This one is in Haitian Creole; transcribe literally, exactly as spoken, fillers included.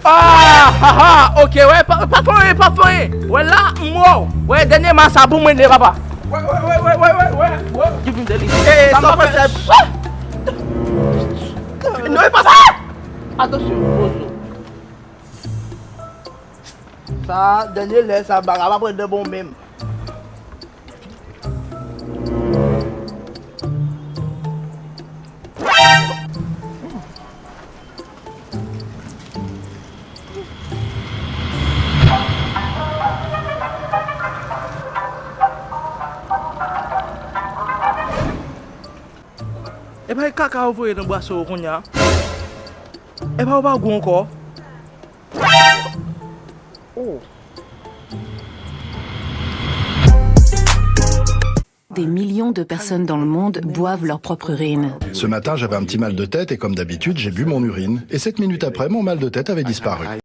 Ah, ha, ha, ok, wè, pa, pa fè anyen, pa fè anyen. Wè la, m wè w. Wè, dènye ma sa pou mwen, de papa. Wè, wè, wè. Give me the list. Eh, sa w panse? Non, e pa sa! Atansyon, poz ou. Sa, dènye lè, sa, bagay pa pran de bon menm. Epa e kaka ou voye nan bwasyon ou kounye a. Epa ou pa gou ankò. Oh. Des millions de personnes dans le monde boivent leur propre urine. Ce matin, j'avais un petit mal de tête et comme d'habitude, j'ai bu mon urine. Et sept minutes après, mon mal de tête avait disparu.